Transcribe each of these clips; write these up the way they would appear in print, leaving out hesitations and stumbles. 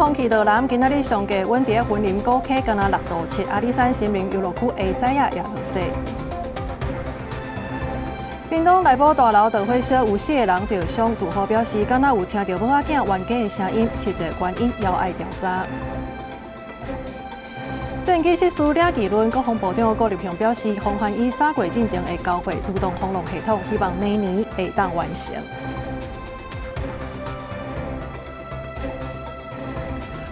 空氣落藍，今仔日上低溫佇咧雲林古坑敢若6度7，阿里山森林遊樂區下早也落雪。屏東內埔大樓導火燒有四个人著傷，住戶表示敢若有聽著某仔囝冤家的聲音，實際原因猶愛調查。戰機失事掠議論，國防部長郭立雄表示，防範於3個月進前會交付自動防狼系統，希望明年會當完成。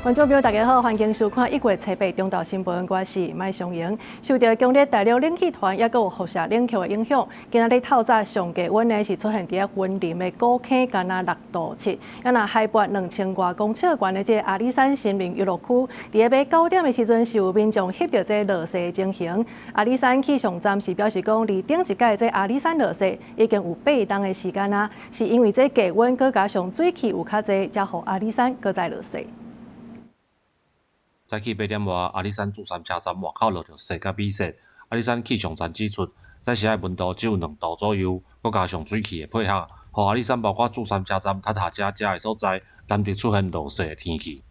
觀眾朋友，大家好，歡迎收看1月初8中晝新聞，我是麥松瑩。受著強烈大陸冷氣團抑閣有輻射冷卻的影響，今仔日透早上低溫呢是出現佇咧雲林的古坑，敢若6度7。啊，若海拔2000外公尺懸的這个阿里山森林遊樂區，佇咧欲9點的時陣是有民眾翕著這落雪情形。阿里山氣象站是表示講，離頂一擺這阿里山落雪已經有8冬的時間啊，是因為這低溫閣加上水汽有較濟，才予阿里山閣再落雪。早起8點外，阿里山柱山車站外口落著雪佮雨雪。阿里山氣象站指出，早時仔溫度只有2度左右，閣加上水汽的配合，予阿里山包括柱山車站、塔塔遮遮的所在，難得出現落雪的天氣。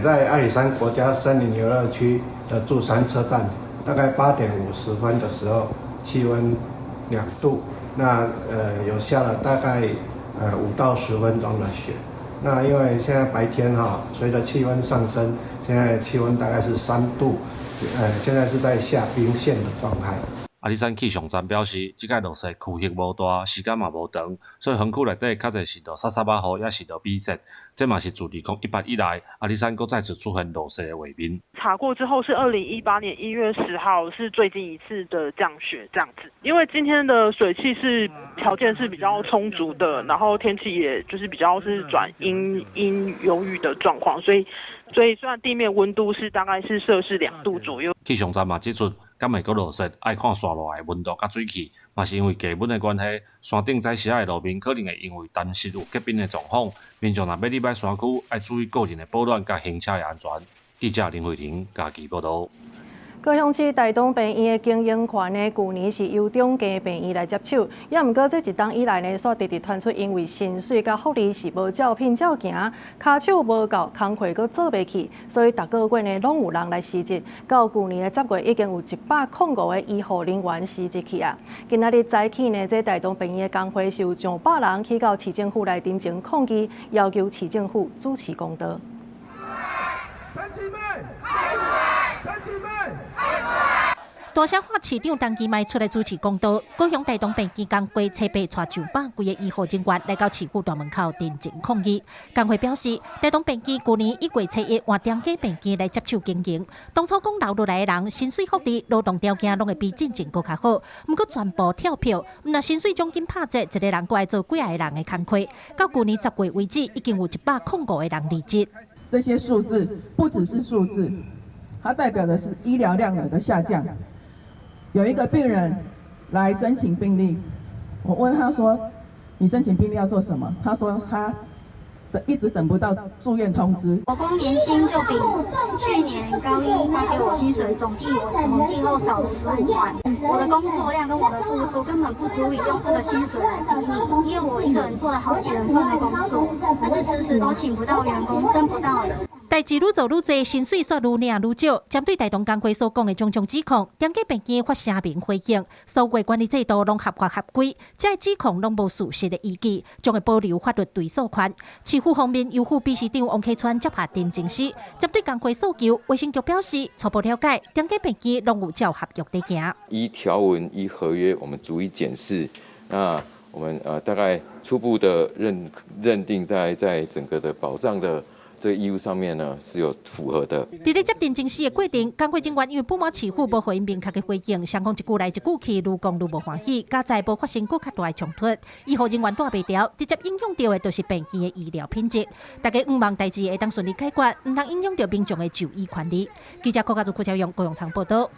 在阿里山國家森林遊樂區的柱山車站，大概8點50分的時候，氣溫2度，那有下了大概5到10分鐘的雪。那因為現在白天哈，隨著氣溫上升，現在氣溫大概是3度，現在是在下冰線的狀態。阿里山氣象站表示，這擺落雪區域無大，時間嘛無長，所以園區內底較濟是落澼澼仔雨，抑是落雨雪。這嘛是自2018以來，阿里山閣再次出現落雪的畫面。查過之後是2018年1月10號，是最近一次的降雪這樣子。因為今天的水汽是條件是比較充足的，然後天氣也就是比較是轉陰陰有雨的狀況，所以雖然地面溫度是大概是攝氏2度左右。氣象站嘛指出，敢會閣落雪，愛看山路的溫度佮水汽，嘛是因為低溫的關係，山頂早時仔的路面可能會因為澹濕有結冰的狀況。民眾若欲入來山區，愛注意個人的保暖佮行車的安全。記者林慧玲嘉義報導。高雄市大東病院的經營權呢，舊年是由中家病院來接手，也毋過這一冬以來呢，煞直直傳出因為薪水佮福利是無照片照行，跤手無夠，工課閣做袂去，所以逐個月呢攏有人來辭職。到舊年的10月，已經有105個醫護人員辭職去啊。今仔日早起呢，這大東病院的工會是有上百人去到市政府來陳情抗議，要求市政府主持公道。陳其邁，陳其邁，大聲喊市長陳其邁出來主持公道，高雄大東病院工會初八帶上百幾个醫護人員來到市府大門口陳情抗議。工會表示，大東病院舊年1月初1換中家病院來接手經營，當初講留落來的人薪水福利、勞動條件攏會比進前閣較好，毋過全部跳票，毋但薪水獎金拍折，一个人閣愛做幾仔个人的工課。到舊年10月為止，已經有105個人離職。這些數字不只是數字，它代表的是醫療量能的下降。有一個病人來申請病歷，我問他說：“你申請病歷要做什麼？”他說他一直等不到住院通知。我光年薪就比去年高一發給我薪水總計，我從計後少了15萬。我的工作量跟我的付出根本不足以用這個薪水來比擬，因為我一個人做了好幾人份的工作，但是遲遲都請不到員工，徵不到人。代誌愈做愈濟，薪水煞愈領愈少。針對大東工會所講的種種指控，中家病院發聲明回應，所有管理制度攏合法合規，這个指控攏無事實的依據，將會保留法律追訴權。市府方面由副秘書長王啟川接下陳情書，針對工會訴求，衛生局表示初步了解，中家病院攏有照合約佇行。依條文依合約，我們逐一檢視。那我們大概初步的認定在整個的保障的這個義務上面呢是有符合的。佇咧接陳情書的過程，工會人員因為不滿市府無予𪜶明確的回應，雙方一句來一句去，愈講愈無歡喜，佳哉無發生閣較大的衝突。醫護人員帶袂牢，直接影響著的就是病院的醫療品質。大家向望代誌會當順利解決，毋通影響著民眾的就醫權利。記者郭家祖、郭昭勇、高永昌報導。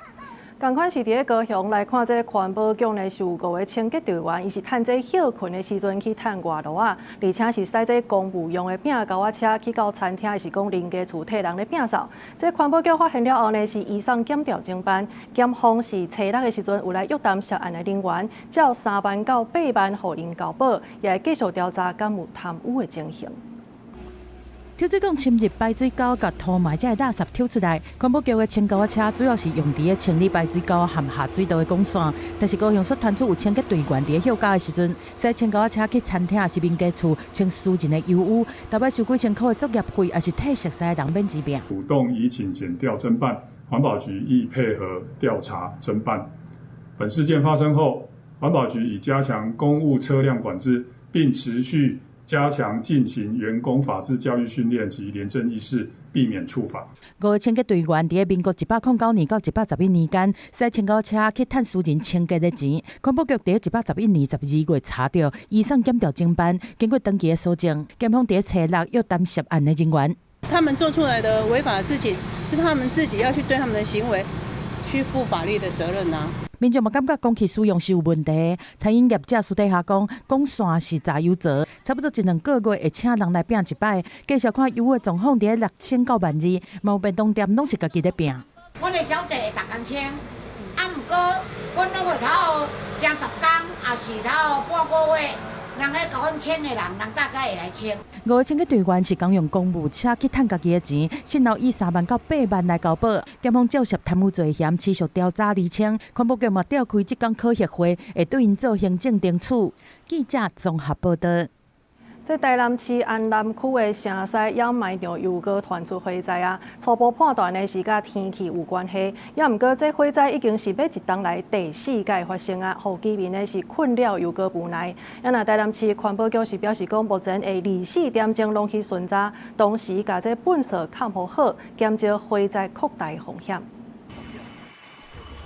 仝款是佇咧高雄來看，這個環保局呢是有五个清潔隊員，伊是趁這歇睏的時陣去趁外勞仔，而且是駛這公務用的拼溝仔車去到餐廳，抑是講人家厝替人咧摒掃。這環保局發現了後呢，是移送檢調偵辦，檢方是初六的時陣有來約談涉案的人員，照3萬到8萬予𪜶交保，也會繼續調查敢有貪污的情形。抽水管深入排水溝，共塗埋這个垃圾抽出來。環保局的清溝仔車主要是用佇咧清理排水溝和下水道的管線，但是高雄卻傳出有清潔隊員佇咧歇假的時陣，駛清溝仔車去餐廳抑是民家厝清私人的油污，逐擺收幾千箍的作業費，抑是替熟似的人免治病。主動移請檢調偵辦，環保局亦配合調查偵辦。本事件發生後，環保局已加強公務車輛管制，並持續加強進行員工法治教育訓練及廉政意識，避免觸法。五个清潔隊員佇咧民國109年到111年間，駛清溝車去趁私人清潔的錢。環保局佇咧111年12月查著，移送檢調偵辦，經過長期的搜證，檢方佇咧初六約談涉案的人員。他們做出來的違法事情，是他們自己要去對他們的行為去負法律的責任啊。民眾嘛感覺公器私用是有問題。餐飲業者私底下講，管線是榨油槽，差不多一兩個月會請人來拚一擺。繼續看油污狀況，佇咧6000到12000，嘛有便當店攏是家己咧拚。阮的小弟會逐工清，啊，毋過阮攏會頭爭10工，抑是頭半個月。人咧共阮清的人，人大概會來清。五个清潔隊員是共用公務車去趁家己的錢，先後以3萬到8萬來交保。檢方照涉貪污罪嫌，持續調查釐清。環保局嘛召開職工考核會，會對𪜶做行政懲處。記者綜合報導。這台南市安南區的城西掩埋場又閣傳出火災啊！初步判斷呢是佮天氣有關係，也毋過這火災已經是欲一冬來第四擺發生啊，予居民呢是困擾又閣無奈。啊若台南市環保局是表示講，目前會24點鐘攏去巡查，同時共這糞埽崁予好，減少火災擴大風險。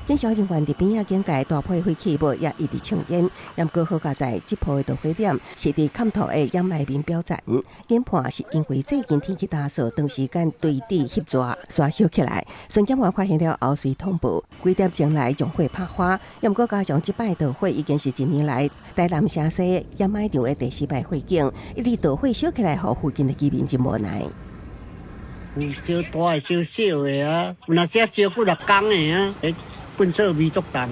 警消人員佇邊仔警戒，大批廢棄物也一直衝煙。毋過好佳哉，這波的導火點是佇崁塗的掩埋面表層。研判是因為最近天氣乾燥，長時間堆佇翕熱，煞燒起來。巡檢員發現了後，隨通報，幾點鐘來將火拍花。毋過加上這擺導火已經是一年來台南城西掩埋場的第四擺火警，一直導火燒起來，予附近的居民真無奈。有燒大的、燒小的啊，有若時燒幾若工的啊。糞埽味足重，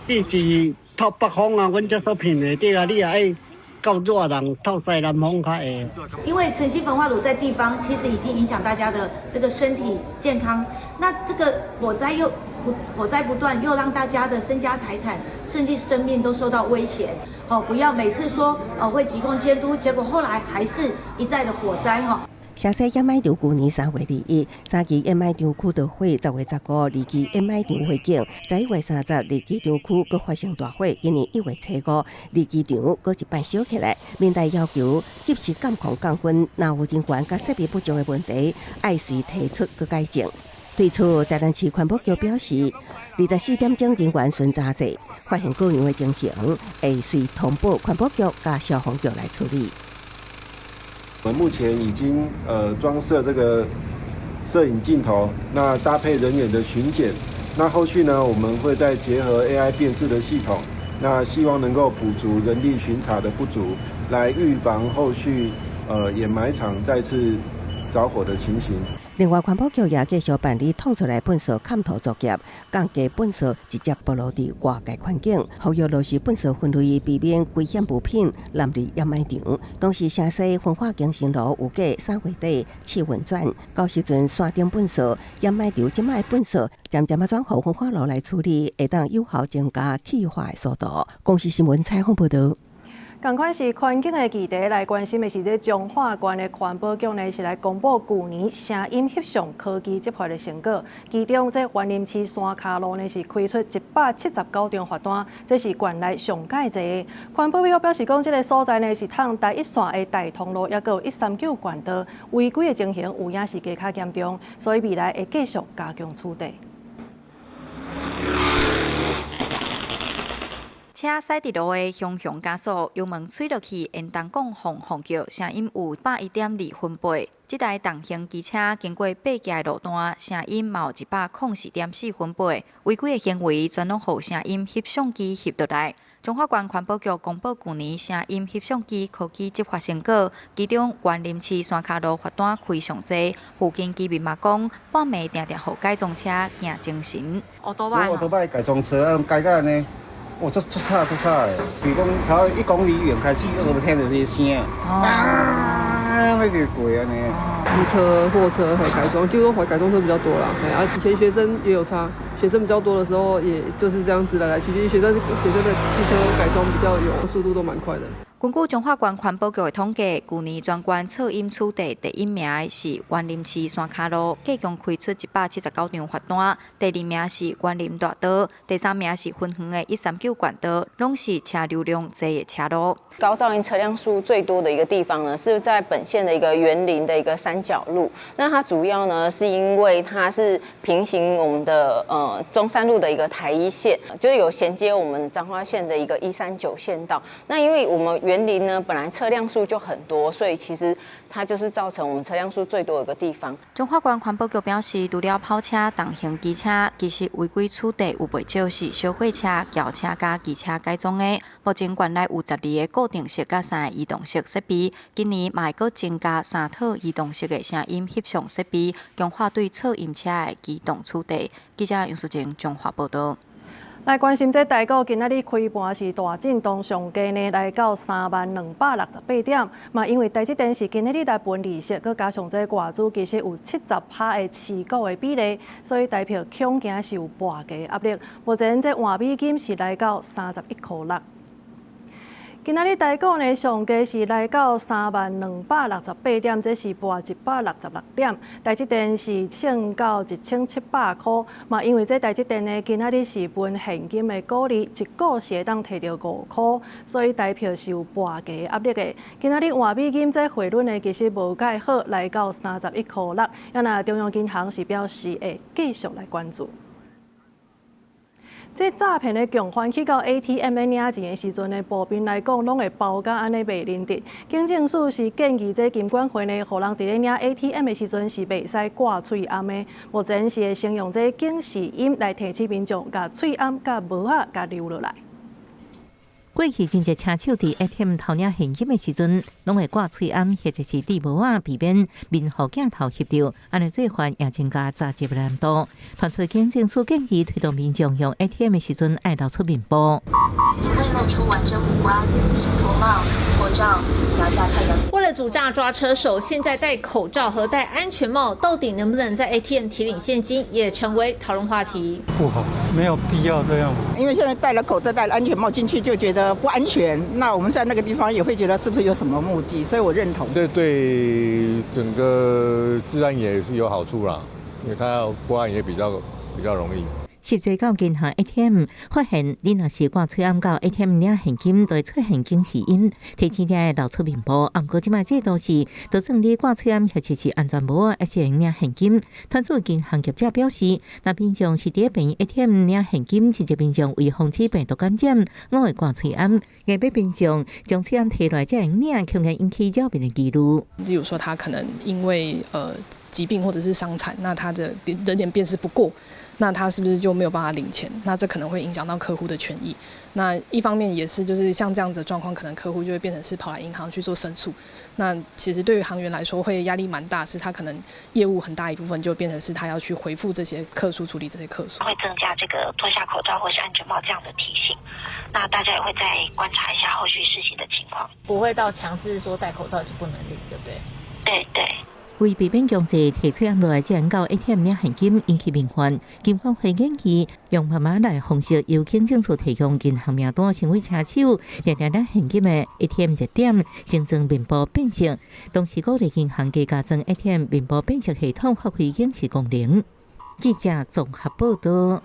你是透北風啊，阮這所鼻袂著啊，你也愛到熱人透西南風較會。因為層析焚化爐在地方，其實已經影響大家的這個身體健康。那這個火災又不火災不斷，又讓大家的身家財產甚至生命都受到威脅。好，不要每次說會疾控監督，結果後來還是一再的火災哈。城西掩埋場舊年3月21，三期掩埋場區著火，10月15，二期掩埋場火警，11月30，二期場區閣發生大火，今年1月5，二期場閣一擺燒起來。民代要求及時監控降溫，若有人員佮設備不足的問題，愛隨提出閣改進。對此，台南市環保局表示，24點鐘人員巡查制，發現各樣的情形，會隨通報環保局佮消防局來處理。我們目前已經裝設這個攝影鏡頭，那搭配人員的巡檢，那後續呢，我們會再結合 AI 辨識的系統，那希望能夠補足人力巡查的不足，來預防後續掩埋場再次著火的情形。另外，環保局也繼續辦理挵出來糞埽崁塗作業，降低糞埽直接暴露佇外界環境，呼籲落實糞埽分類，避免危險物品濫入掩埋場。同時，城西焚化更新爐有過3月底試運轉，到時陣山頂糞埽掩埋場這擺糞埽，漸漸仔轉予焚化爐來處理，會當有效增加氣化的速度。公視新聞採訪報導。仝款是環境的議題來關心的是，這彰化縣的環保局呢是來公布舊年聲音翕相科技執法的成果。其中，這員林市山跤路呢是開出179張罰單，這是縣內上蓋濟的。環保局表示講，這个所在呢是通台一線的大通路，抑閣有139縣道，違規的情形有影是加較嚴重，所以未來會繼續加強取締。車駛佇路的雄雄加速，油門吹落去，煙囱管轟轟叫，聲音有101.2分貝。這台重型機車經過八家的路段，聲音嘛有104.4分貝。違規的行為全攏予聲音翕相機翕落來。彰化縣環保局公布舊年聲音翕相機科技執法成果，其中員林市山跤路罰單開上濟，附近居民嘛講，半暝定定予改裝車驚精神。烏托擺改裝車啊，改甲按呢。哦，足足吵足吵的，比如講，差不多1公里遠開始，我都聽著這個聲，啊，欲直過按呢。機車、貨車還改裝，幾乎都改裝車比較多啦。啊，以前學生也有差，學生比較多的時候，也就是這樣子來來去去。學生的機車改裝比較有速度，都蠻快的。根據彰化縣環保局的統計，舊年全縣噪音處罰第一名的是員林市山跤路，計共開出179張罰單；第二名是員林大道，第三名是芬園的139縣道，攏是車流量濟的車路。高噪音車輛數最多的一個地方呢，是在本縣的一個員林的一個三角路。那它主要呢，是因為它是平行我們的中山路的一個台一線，就是有銜接我們彰化縣的一個139縣道。那因為我們員林呢，本來車輛數就很多，所以其實它就是造成我們車輛數最多的一個地方。彰化縣環保局表示，除了跑車、重型機車，其實違規處罰有袂少是小貨車、轎車佮機車改裝的。目前縣內有12个固定式佮3个移動式設備，今年嘛會閣增加3套移動式的聲音翕相設備，強化對噪音車的機動處罰。記者楊淑靜彰化報導。來關心這台股今仔日開盤是大震盪，上低呢來到30,268點。嘛，因為台積電是今仔日來分利息，閣加上這外資其實有70%的持股的比例，所以台票恐驚是有跋低壓力。目前這換美金是來到31.6塊。今仔日台股呢上低是來到30,268點，這是跋166點。台積電是衝到1700塊，嘛因為這台積電呢今仔日是分現金的股利，一股是會當提著5塊，所以台票是有跋低壓力的。今仔日換美金這匯率呢其實無蓋好，來到31.6塊。啊若中央銀行是表示會繼續來關注。這詐騙的共犯去到 ATM 咧領錢的時陣呢，普遍來講攏會包甲按呢袂認得。警政署是建議這金管會呢，予人佇咧領 ATM 的時陣是袂使掛喙罨的。目前是會先用這警示音來提醒民眾，共喙罨佮帽仔共留落來。過去真濟車手佇 ATM 偷領現金的時陣，攏會掛喙罨或者是戴帽仔，避免面予鏡頭翕著。按呢做法也增加詐騙難度。傳出警政署建議推動民眾用 ATM 的時陣愛露出面部。因未露出完整五官，請脫帽、脫罩、拿下太陽。為了阻詐抓車手，現在戴口罩和戴安全帽，到底能不能在 ATM 提領現金，也成為討論話題。不好，沒有必要這樣。因為現在戴了口罩、戴了安全帽進去，就覺得不安全。那我們在那個地方也會覺得是不是有什麼目的？所以我認同。這對整個治安也是有好處啦，因為他要破案也比較容易。實際到銀行 ATM 發現，你若是掛喙罨到 ATM 領現金，就會出現警示音，提醒你愛露出面部。毋過這擺制度是，就算你掛喙罨或者是安全帽，還是會領現金。傳出銀行業者表示，若民眾是佇咧 ATM 領現金，真濟民眾為防止病毒感染，攏會掛喙罨。硬欲民眾將喙罨提落來才會領，恐驚引起擾民的疑慮。例如說，他可能因為疾病或者是傷殘，那他的人臉辨識不過。那他是不是就沒有辦法領錢？那這可能會影響到客戶的權益。那一方面也是，就是像這樣子的狀況，可能客戶就會變成是跑來銀行去做申訴。那其實對於行員來說，會壓力蠻大，是他可能業務很大一部分就變成是他要去回復這些客訴，處理這些客訴。會增加這個脫下口罩或是安全帽這樣的提醒。那大家也會再觀察一下後續事情的情況。不會到強制說戴口罩就不能領，對不對？對對。為避免強制提喙罨落來，才能到 ATM 領現金引起民怨，金管會建議用慢慢來方式，由警政署提供銀行名單，成為車手定定領現金的 ATM 熱點，新增面部辨識，同時鼓勵銀行加裝 ATM 面部辨識系統，發揮警示功能。記者綜合報導。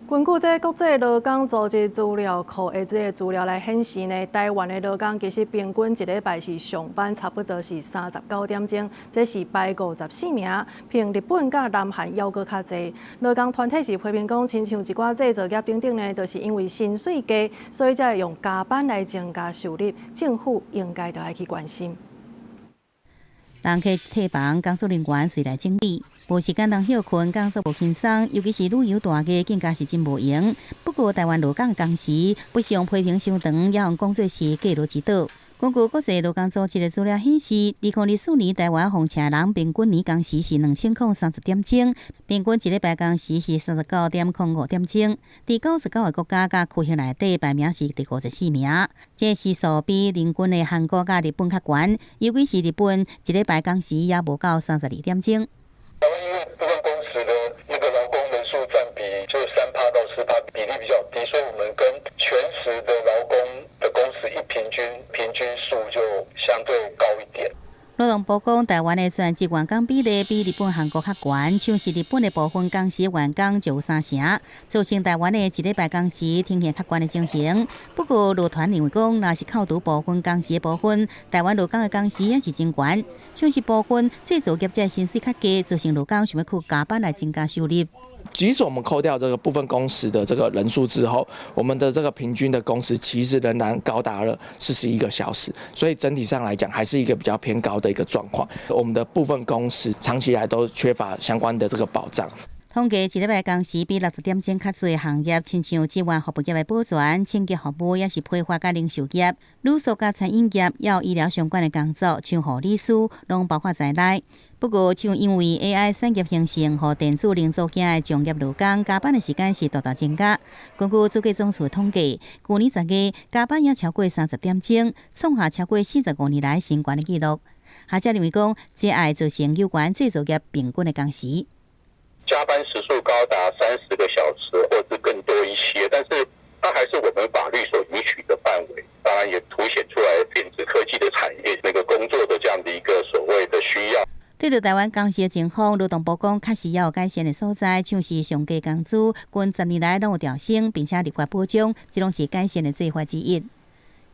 根據這國際勞工組織資料庫的這個資料來顯示呢，台灣的勞工其實平均一禮拜是上班差不多是39點鐘，這是排54名，比日本佮南韓猶閣較濟。勞工團體是批評講，親像一寡製造業等等呢，就是因為薪水低，所以才會用加班來增加收入，政府應該著愛去關心。人客一退房，工作人員隨來整理。無時間通歇睏，工作無輕鬆，尤其是旅遊大假，更加是真無閒。不過，台灣勞工工時不像批評傷長，也予人講做是過勞之島。根據國際勞工組織的資料顯示，2024年台灣風車人平均年工時是2030點鐘，平均一禮拜工時是39.05點鐘。佇99個國家佮區域內底排名是第54名，這時數比鄰近的韓國佮日本較懸，尤其是日本一禮拜工時也無到32點鐘。台灣因為部分工時的那個勞工人數佔比就3%到4%，比例比較低，所以我們跟全時的勞工的工時一平均，平均數就相對高一點。勞動部講，台灣的全職員工比例比日本、韓國較懸，像是日本的部分工時員工就有三成，造成台灣的一禮拜工時呈現較懸的情形。不過，勞團認為講，若是扣除部分工時的部分，台灣勞工的工時也是真懸，像是部分製造業者薪水較低，造成勞工想欲去加班來增加收入。即使我們扣掉這個部分工時的這個人數之後，我們的這個平均的工時其實仍然高達了41個小時，所以整體上來講還是一個比較偏高的一個狀況。我們的部分工時長期來都缺乏相關的這個保障。統計一禮拜工時比60點鐘較濟的行業，親像志願服務業的保全、清潔服務，抑是批發佮零售業、旅宿佮餐飲業，抑有醫療相關的工作，像護理師，攏包括在內。不過，像因為 AI 產業興盛，予電子零組件的從業勞工加班的時間是大大增加。根據主計總處統計，舊年10月加班也超過30點鐘，創下超過45年來新懸的紀錄。學者認為講，這會造成有關製造業平均的工時。加班時數高達30個小時，或者更多一些，但是它還是我們法律所允許的範圍。當然，也凸顯出來電子科技的產業那個工作的這樣的一個所謂的需要。對著台灣工時的情況，勞動部講確實也有改善的所在，像是上低工資近10年來攏有調升，並且立法保障，這攏是改善的做法之一。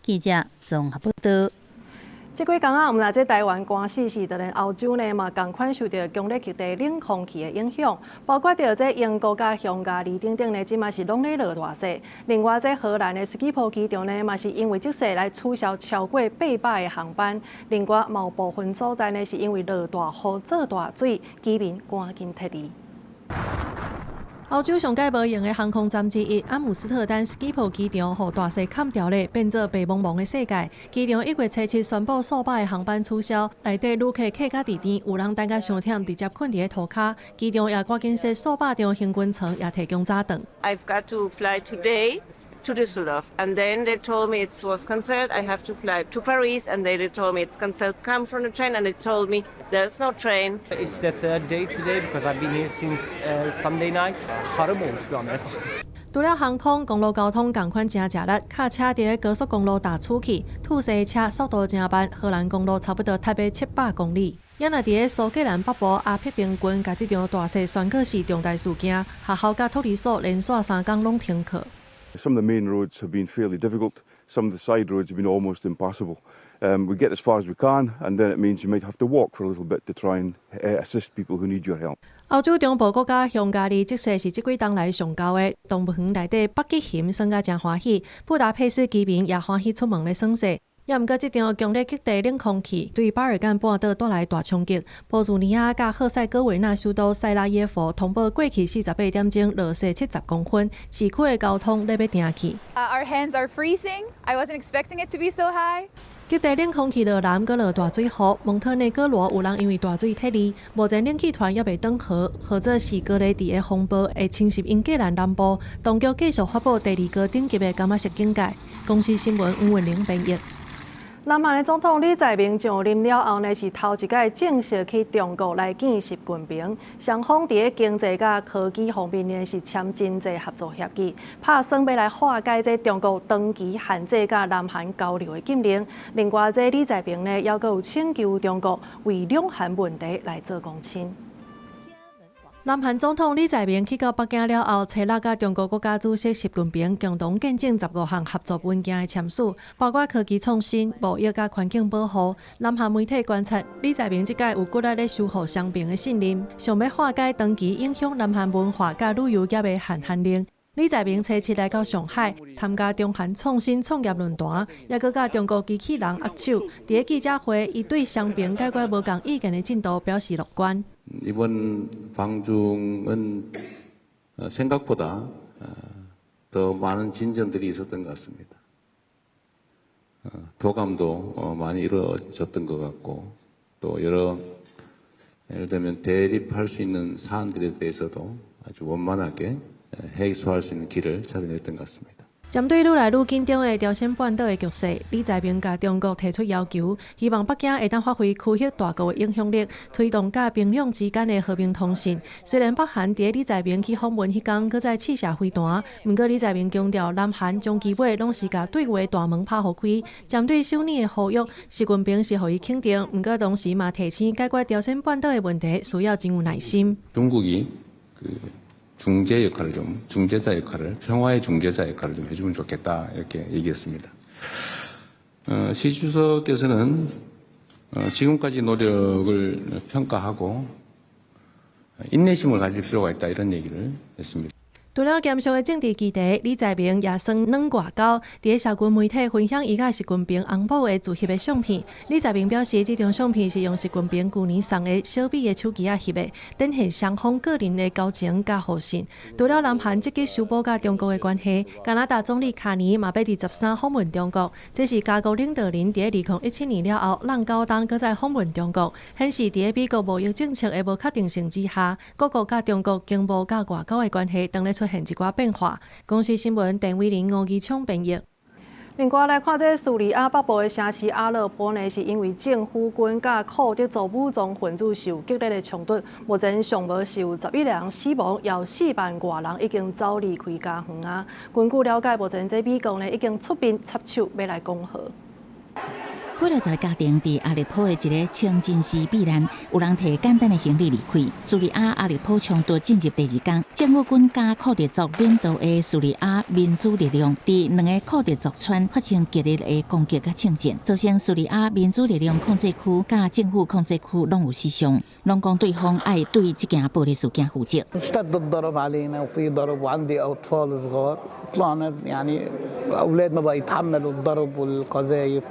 記者綜合報道。這幾工啊，毋但這台灣寒死死，就連歐洲呢嘛仝款受著強烈極地冷空氣的影響，包括著這英國佮匈牙利等等呢，這馬是攏咧落大雪。另外，這荷蘭的斯基坡機場呢，嘛是因為積雪來取消超過800個航班。另外，嘛有部分所在呢，是因為落大雨做大水，居民趕緊撤離。歐洲上蓋無閒的航空站之一阿姆斯特丹斯基坡機場，予大雪崁牢咧，變做白茫茫的世界。機場1月初7宣布數百個航班取消，內底旅客客甲佇甜，有人等甲傷忝，直接睏佇咧塗跤。機場也趕緊設數百張行軍床，也提供早頓。 I've got to fly today to Düsseldorf, and then they told me it was cancelled. I have to fly to Paris, and they told me it's cancelled. Come from the train, and they told me there's no train. It's the third day today because I've been here since Sunday night. Horrible, to be honest. 除了航空、公路交通仝款誠食力，卡車佇咧高速公路踏出去，吐瀉車速度誠慢，荷蘭公路差不多塞欲700公里。也若佇咧蘇格蘭北部阿伯丁郡，共這場大雪宣告是重大事件，學校佮托兒所連續3工攏停課。 Some of the main roads have been fairly difficult. Some of the side roads have been almost impassable. We get as far as we can, and then it means you might have to walk for a little bit to try and assist people who need your help. 歐洲中部國家匈牙利積雪是這幾冬來上厚的，動物園內底北極熊耍甲誠歡喜，布達佩斯居民也歡喜出門咧耍雪。也毋過，這場強烈極地冷空氣對巴爾幹半島帶來大衝擊。波斯尼亞佮赫塞哥維納首都塞拉耶夫通報過去48點鐘落雪70公分，市區的交通咧欲停去。 Our hands are freezing. I wasn't expecting it to be so high. 極地冷空氣落南，閣落大水雨，蒙特內哥羅有人因為大水撤離，目前冷氣團猶未轉和，或者是高麗地的風暴會侵襲英格蘭南部，當局繼續發布第二高等級的柑仔色警戒。公視新聞黃文玲編譯。南韓的總統李在明上任了後呢，是頭一擺正式去中國來見習近平。雙方佇咧經濟佮科技方面呢，是簽真濟合作協議，拍算欲來化解這中國長期限制佮南韓交流的禁令。另外，這李在明呢，猶閣有請求中國為兩韓問題來做公親。南韓總統李在明去到北京了後，初六佮中國國家主席習近平共同見證15項合作文件的簽署，包括科技創新、貿易佮環境保護。南韓媒體觀察，李在明這擺有骨力咧修復雙邊的信任，想欲化解長期影響南韓文化佮旅遊業的限韓令。李在明初七來到上海參加中韓創新創業論壇，猶閣佮中國機器人握手。佇咧記者會，伊對雙邊解決無仝意見的進度表示樂觀。 이번 방중은 생각보다 더 많은 진전들이 있었던 것 같습니다. 교감도 많이 이루어졌던 것 같고 또 여러 예를 들면 대립할 수 있는 사안들에 대해서도 아주 원만하게 해소할 수 있는 길을 찾아냈던 것 같습니다. 針對愈來愈緊張的朝鮮半島的局勢，李在明共中國提出要求，希望北京會當發揮區域大國的影響力，推動佮平壤之間的和平通信。雖然北韓佇李在明去訪問彼工，閣再試射飛彈，毋過李在明強調，南韓長期尾攏是共對話大門拍予開。針對首爾的呼籲，習近平是予伊肯定，毋過同時嘛提醒解決朝鮮半島的問題需要真有耐心。 중국이 중재 역할을 좀 중재자 역할을 평화의 중재자 역할을 좀 해주면 좋겠다 이렇게 얘기했습니다. 시 주석께서는 지금까지 노력을 평가하고 인내심을 가질 필요가 있다 이런 얘기를 했습니다. 除了嚴肅的政治議題，李在明也耍軟外交，佇社群媒體分享伊佮習近平翁某的自翕的相片。李在明表示，這張相片是用習近平舊年送的小米的手機仔翕的，展現雙方個人的交情佮互信。除了南韓積極修補佮中國的關係，加拿大總理卡尼嘛欲佇13訪問中國，這是加國領導人佇2017年了後，挵9冬閣再訪問中國，顯示佇美國貿易政策的無確定性之下，各國佮中國經貿佮外交的關係當咧出現一寡變化。公視新聞鄧偉玲、吳義聰編譯。另外來看，這敘利亞北部的城市阿勒頗呢，是因為政府軍佮庫德族武裝分子受激烈的衝突，目前上無是有11個人死亡，有4萬外人已經走離開家園啊。根據了解，目前這美國呢已經出兵插手欲來講和。幾若十个家庭佇阿勒頗的一个清真寺避難，有人提簡單的行李離開。敘利亞阿勒頗衝突進入第二天，政府軍佮庫德族領導的敘利亞民主力量佇兩个庫德族村發生激烈的攻擊佮槍戰，造成敘利亞民主力量控制區佮政府控制區攏有死傷，攏講對方愛對這件暴力事件負責。 اشتد الضرب علينا وفي ضرب وعندي اطفال صغار طلعنا يعني اولاد ما بقى يتحملوا الضرب والقذايف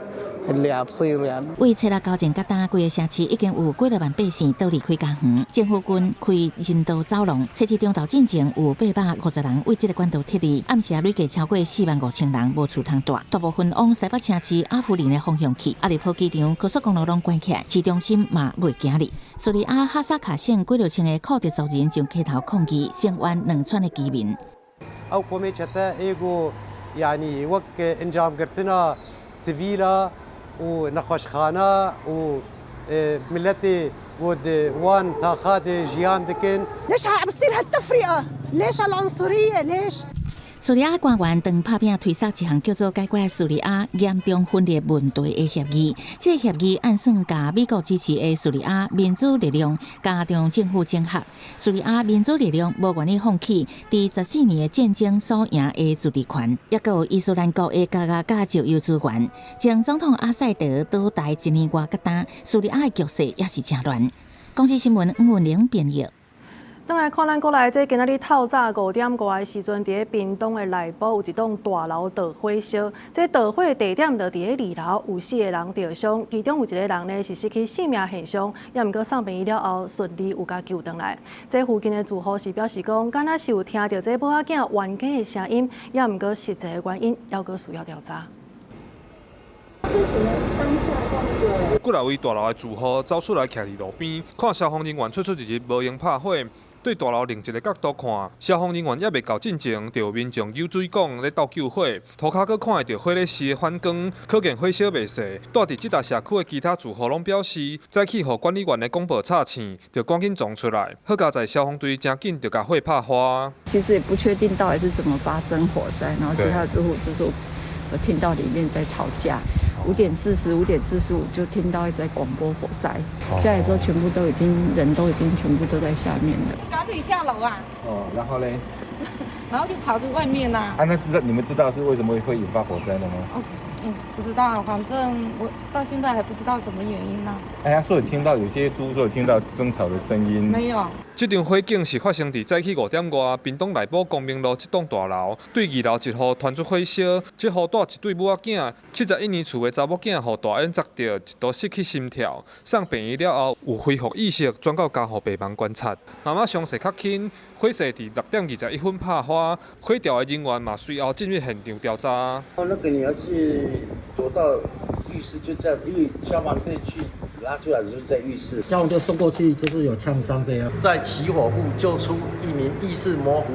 اللي عم بصير يعني 為七六交戰到今，規个城市已經有幾若萬百姓逃離開家園。政府軍開人道走廊，初二中晝進前有850人為這个管道撤離，暗時累計超過4萬5千人無厝通蹛。大部分往西北城市阿夫林的方向去。阿勒頗機場高速公路攏關起來，市中心嘛袂行入。敘利亞哈薩卡省幾若千个庫德族人上街頭抗議，聲援兩村的居民。 ئەو کۆمەی چەتە ئێگۆ یعنی وەک ئەنجامگرتنا سڤیلا و نەخۆشخانە و ملەتی وان تاخات ژیان دکن ليش عم بصير هالتفرقة؟ ليش هالعنصرية؟ ليش؟ 敘利亞官員當拍拚推捒一項叫做解決敘利亞嚴重分裂問題的協議。這个協議按算共美國支持的敘利亞民主力量佮中政府整合。敘利亞民主力量無願意放棄佇14年的戰爭所贏的自治權，抑閣有伊斯蘭國的加壓佮石油資源。前總統阿薩德倒台一年外到今，敘利亞的局勢也是誠亂。公視新聞吳文玲編譯。轉來看咱國內，這今仔日透早5點外的時陣，佇咧屏東的內埔有一棟大樓著火燒。這著火地點就佇咧二樓，有四个人著傷，其中有一个人呢是失去性命現場，也毋過送病院了後順利有共救轉來。這附近的住戶是表示講，敢若是有聽著這某仔囝冤家的聲音，也毋過實際的原因猶閣需要調查。幾若位大樓的住戶走出來，徛佇路邊，看消防人員出出入入，無閒拍火。對大樓另一个角度看，消防人員猶未到進前，就有民眾舀水管咧鬥救火。塗跤閣看會著火咧燒的反光，可見火燒袂細。住佇這搭社區的其他住戶攏表示，早起予管理員的廣播吵醒，就趕緊衝出來。好佳哉消防隊誠緊就共火拍花。其實也不確定到底是怎麼發生火災，然後其他住戶就說我聽到裡面在吵架。5點40、5點45就聽到一直在廣播火災，下來的時候全部都已經人都已經全部都在下面了。趕緊下樓啊！哦，然後嘞？然後就跑出外面啦。啊，那知道你們知道是為什麼會引發火災的嗎？哦，不知道，反正我到現在還不知道什麼原因呢。哎呀，說有聽到有些住戶說有聽到爭吵的聲音。沒有。這場火警是發生佇早起5點外，屏東內埔光明路這棟大樓，對二樓一戶傳出火燒，這戶蹛一對母仔囝，71年厝的查某囝予大煙砸著，一度失去心跳，送病院了後有恢復意識，轉到加護病房觀察。媽媽傷勢較輕，火勢佇6點21分拍花，火調的人員嘛隨後進入現場調查。哦，那個你要是躲到浴室就在，因為消防隊去拉出來就是在浴室。消防隊送過去就是有嗆傷這樣。在起火戶救出一名意識模糊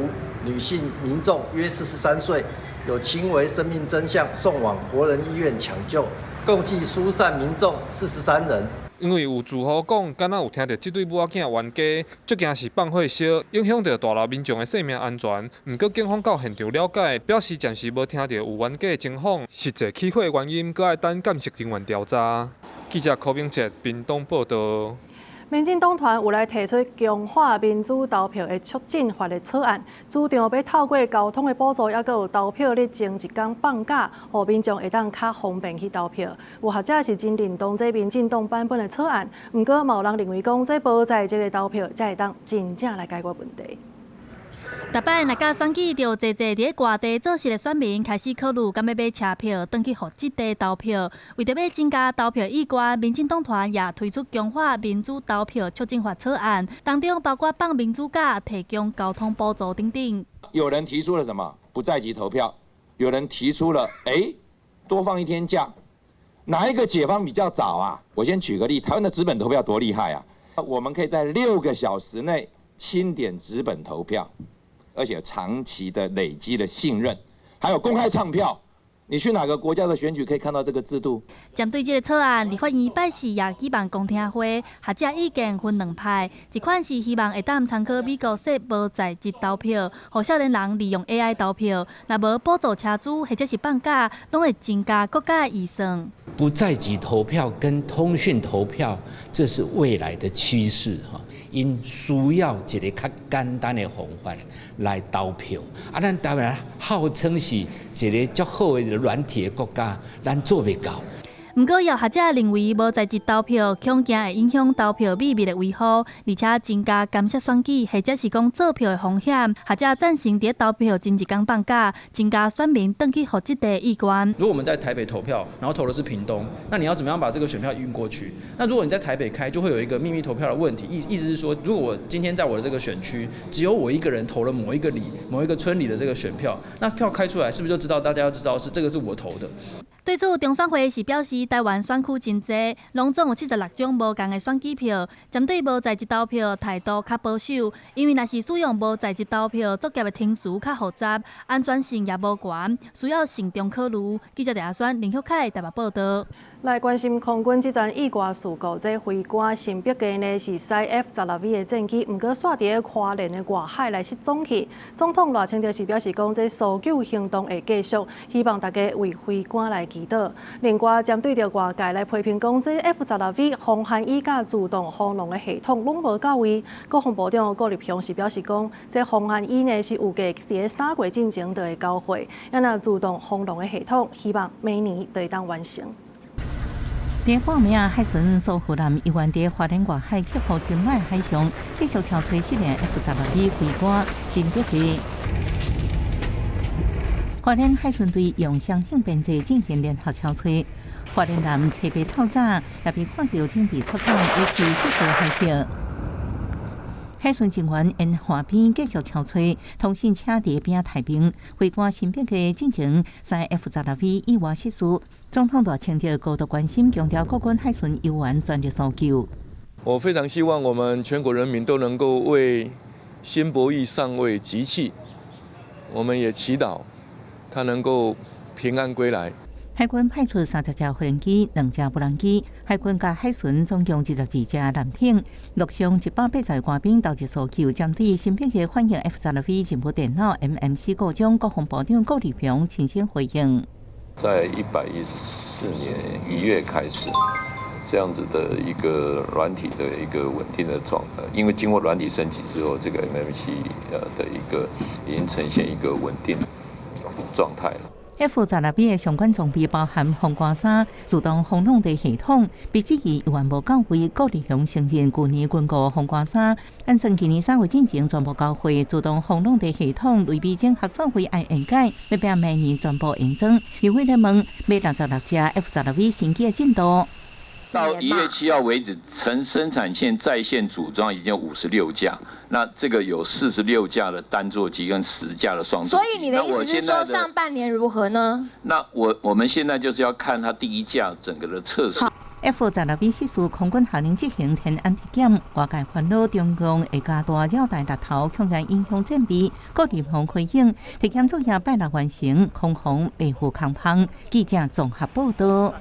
女性民眾，約43歲，有輕微生命徵象，送往國人醫院搶救，共計疏散民眾43人。因為有住戶講，敢若有聽著這對母仔囝冤家，足驚是放火燒，影響著大樓民眾的生命安全。毋過警方到現場了解，表示暫時無聽著有冤家的情況，實際起火的原因，閣愛等鑑識人員調查。記者柯明哲屏東報導。民進黨團有來提出強化民主投票的促進法的草案，主張欲透過交通的補助，抑閣有投票日前一工放假，予民眾會當較方便去投票。有學者是真認同這民進黨版本的草案，毋過嘛有人認為講，這無在籍的投票才會當真正來解決問題。逐擺若到選舉，就濟濟佇咧外地做事的選民開始考慮，敢欲買車票，轉去戶籍地投票。為著欲增加投票意願，民進黨團也推出強化民主投票促進法草案，當中包括放民主假、提供交通補助等等。有人提出了什麼？不在籍投票。有人提出了，多放一天假。哪一個解方比較早啊？我先舉個例，台灣的紙本投票多厲害啊！我們可以在6個小時內清點紙本投票。而且長期的累積的信任，還有公開唱票，你去哪個國家的選舉可以看到這個制度？針對這個草案，立法院拜四也舉辦公聽會，學者意見分兩派，一款是希望會當參考美國設無在籍投票，予少年人利用 AI 投票，若無補助車資或者是放假，攏會增加國家的預算。不在籍投票跟通訊投票，這是未來的趨勢哈。𪜶需要一个較簡單的方法來投票。啊，咱台灣號稱是一个足好的軟體的國家，咱做袂到。毋過，有學者認為，無在籍投票恐驚會影響投票秘密的維護，而且增加監視選舉或者是講作票的風險。學者贊成佇投票前一工放假，增加選民轉去戶籍地意願。如果我們在台北投票，然後投的是屏東，那你要怎麼樣把這個選票運過去？那如果你在台北開，就會有一個秘密投票的問題。意思是說，如果我今天在我的這個選區，只有我一個人投了某一個里、某一個村裡的這個選票，那票開出來，是不是就知道大家要知道是這個是我投的？對此，中選會是表示，台灣選區真濟，攏總有76種無仝的選舉票。針對無在籍投票態度較保守，因為若是使用無在籍投票作業的程序較複雜，安全性也無懸，需要慎重考慮。記者陳阿選、林旭凱台北報導。來關心空軍這陣意外事故，這飛官新北機呢是駛 F-16V 的戰機，毋過煞佇咧花蓮的外海來失蹤去。總統賴清德是表示講，這搜救行動會繼續，希望大家為飛官來祈禱。另外，針對著外界來批評講，這 F-16V 防寒衣佮自動防狼的系統攏無到位。國防部長郭立雄是表示講，這防寒衣呢是預計佇咧3月進前就會交貨，啊若自動防狼的系統，希望明年就會當完成。佇半暝啊，海巡署護艦猶原佇花蓮外海克服真歹海象，繼續搜揣失聯 F-16V 飛官新北機。花蓮海巡隊用雙艇編制進行聯合搜揣，花蓮艦初八透早也被看著準備出港，維持失事海域。海巡人員沿岸邊繼續搜揣，通信車佇邊仔待命，飛官新北機進前駛 F-16V 意外失事。總統賴清德高度關心，強調國軍海巡猶原全力搜救。我非常希望我們全國人民都能夠為辛柏義上尉集氣，我們也祈禱他能夠平安歸來。海軍派出30架無人機、2架無人機，海軍佮海巡總共22架艦艇，陸上180個官兵投入搜救。針對新北機反映 F-16V 任務電腦 MMC 故障，國防部長郭立雄親身回應。在114年1月開始，這樣子的一個軟體的一個穩定的狀態，因為經過軟體升級之後，這個 MMC 的一個已經呈現一個穩定狀態了。 F-16V 的相關裝備包含防寒衫、自動防狼的系統，被質疑猶原無到位。郭立雄承認，舊年軍購防寒衫，按算今年3月進前全部交貨。自動防狼的系統類比整合算費愛延改，欲拼明年全部安裝。立委咧問，買66架 F-16V 新機的進度。到1月7號為止，成生產線在線組裝已經有56架，那這個有46架的單座機跟10架的雙座機。所以你的意思是說上半年如何呢？那我們現在就是要看它第一架整個的測試。 F-16V 失事，空軍下令執行天安體檢，外界煩惱中共會加大繞台獵頭，恐驚影響戰備。國立防回應，體檢作業拜六完成，空防備付空芳。記者綜合報道。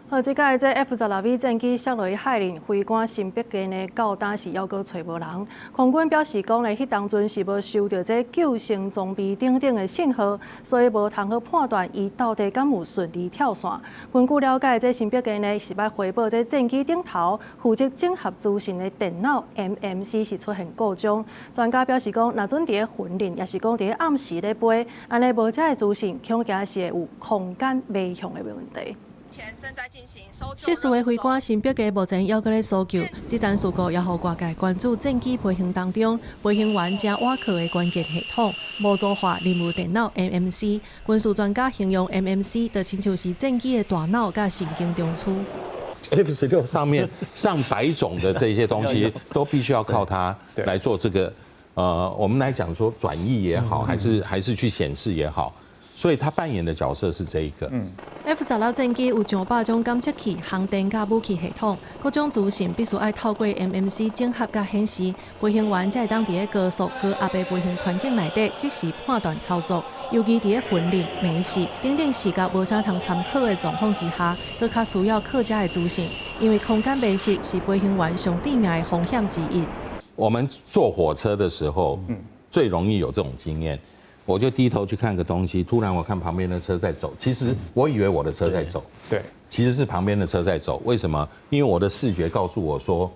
好，這擺這 F-16V 戰機摔落去海裡，飛官新北基呢，到今是猶閣揣無人。空軍表示講呢，彼當陣是無收著這救生裝備等等的信號，所以無通好判斷伊到底敢有順利跳傘。根據了解，這新北基呢是捌回報這戰機頂頭負責整合資訊的電腦 MMC 是出現故障。專家表示講，若準佇咧訓練，抑是講佇咧暗時咧飛，按呢無這个資訊，恐驚是會有空間迷向的問題。失事的飛官新北基目前猶閣咧搜救，這場事故也予外界關注戰機飛行當中，飛行員誠倚靠的關鍵系統模組化任務電腦 MMC。軍事專家形容 MMC 就親像是戰機的大腦佮神經中樞。 F-16上面上百種的這些東西都必須要靠它來做這個。我們來講說轉譯也好，還是去顯示也好。所以他扮演的角色是這一個。 F-16戰機有上百種感測器、航電佮武器系統，各種資訊必須愛透過 MMC 整合佮顯示，飛行員才會當佇咧高速、高壓的飛行環境內底即時判斷操作。尤其佇咧雲林、美勢等等視覺無啥通參考的狀況之下，閣較需要靠這个資訊，因為空間迷失是飛行員上致命的風險之一。我們坐火車的時候，最容易有這種經驗。我就低頭去看個東西，突然我看旁邊的車在走，其實我以為我的車在走，其實是旁邊的車在走。為什麼？因為我的視覺告訴我說，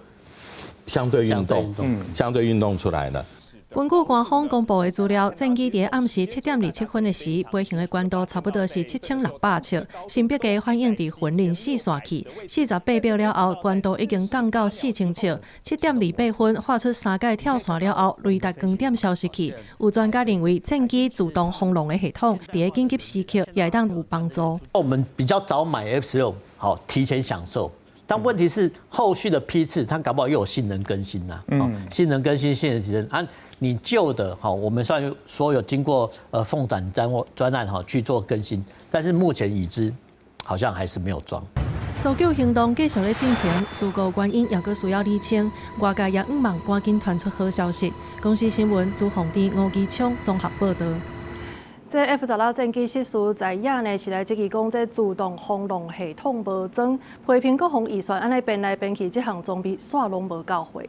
相對運動，相對運動出來了。根據官方公布的資料，戰機佇暗時7點27分的時，飛行的高度差不多是7600尺。新北基反映佇雲林四線去，48秒了後，高度已經降到4000尺。7點28分發出三擺跳傘了後，雷達光點消失去。有專家認為，戰機自動防狼的系統，佇咧緊急時刻也會當有幫助。我們比較早買 F-16，好提前享受。但問題是後續的批次，它搞不好又有性能更新呐，性能更新、性能提升啊。你舊的哈，我們算說有經過鳳展專案哈去做更新，但是目前已知好像還是沒有裝。搜救行動繼續咧進行，事故原因猶閣需要釐清。外界也向望趕緊傳出好消息。公視新聞朱鳳弟、吳基聰綜合報導。這 F-16戰機失事在野呢，是來質疑講這自動防狼系統無裝，批評國防預算按呢編來編去，這項裝備煞攏無夠貨。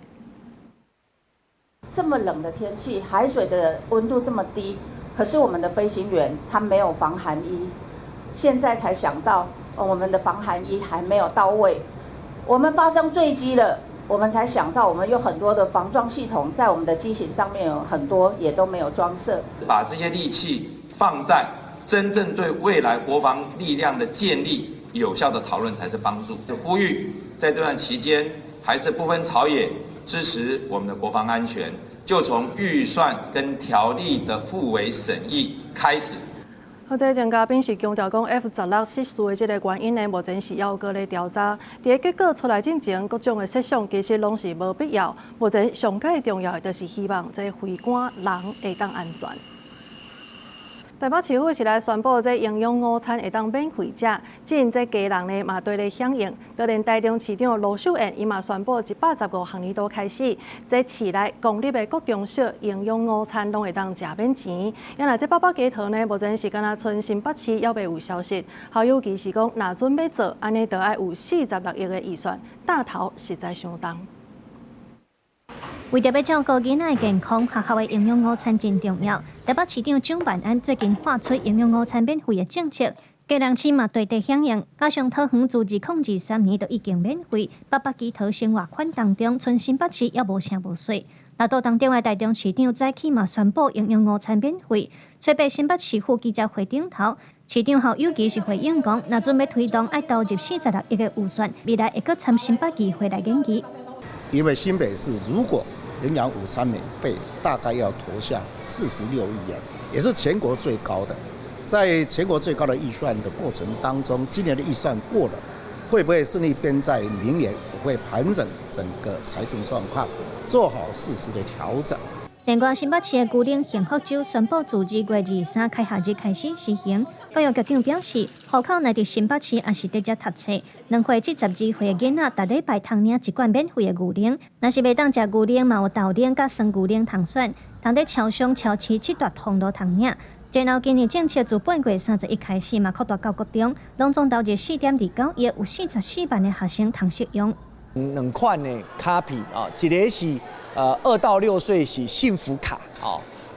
這麼冷的天氣，海水的溫度這麼低，可是我們的飛行員他沒有防寒衣，現在才想到我們的防寒衣還沒有到位。我們發生墜機了，我們才想到我們有很多的防撞系統在我們的機型上面有很多也都沒有裝設。把這些力氣放在真正對未來國防力量的建立有效的討論才是幫助。就呼籲在這段期間，還是不分朝野支持我們的國防安全，就從預算跟條例的附委審議開始。好，這專家賓是強調講，F-16失事的這個原因呢，目前是猶閣咧調查。佇咧結果出來之前，各種的設想其實攏是無必要。目前上蓋重要的就是希望這飛官人會當安全。台北市府是來宣布，這營養午餐會當免費食，只因這家人呢嘛對咧響應，就連台中市長盧秀燕伊嘛宣布，115學年度開始，這市內公立的國中小營養午餐攏會當食免錢。啊若這飽飽雞湯呢，目前是干焦賰新北市猶未有消息。侯友宜是講，若準欲做，按呢就愛有46億的預算，擔頭實在相當。為著欲照顧囡仔的健康，學校的營養午餐真重要。台北市長蔣萬安最近發出營養午餐免費的政策，基隆市嘛大力響應，加上桃園自2023年就已經免費，飽飽雞湯生活圈當中，賰新北市猶無聲無息。來到當中的台中市長早起嘛宣布營養午餐免費，初八新北市府記者會頂頭，市長侯友宜是回應講，若準欲推動，愛投入46億的預算，未來會閣參新北議會來研議。因為新北市如果營養午餐免費，大概要投下46億元，也是全國最高的。在全國最高的預算的過程當中，今年的預算過了，會不會順利編在明年？我會盤整整個財政狀況，做好適時的調整。另外，新北市的牛奶幸福周宣布自2月23開學日開始實行。教育局長表示，戶口若佇新北市抑是佇遮讀冊，2歲至12歲的囡仔，逐禮拜通領一罐免費的牛奶。若是袂當食牛奶，嘛有豆奶佮酸牛奶通選，通佇超商、超市七大通路通領。然後今年政策自八月31開始嘛擴大到國中，攏總投入4.29億，有44萬的學生通適用。兩款的卡片啊，一个是2到6歲是幸福卡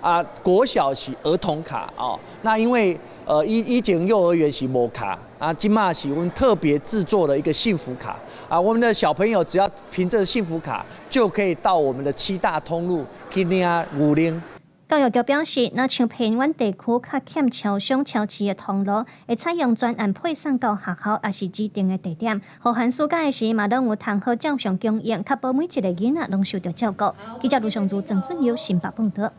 啊，國小是兒童卡哦。那因為以前幼兒園是無卡啊，這馬是阮特別製作了一個幸福卡啊，我們的小朋友只要憑這個幸福卡，就可以到我們的七大通路去領牛奶。教育局表示，若像偏遠地區較欠超商、超市的通路，會採用專案配送到學校，抑是指定的地點。予寒暑假的時，嘛攏有通好照常供應，確保每一个囡仔攏受著照顧。記者盧尚如、鄭俊友新北報導。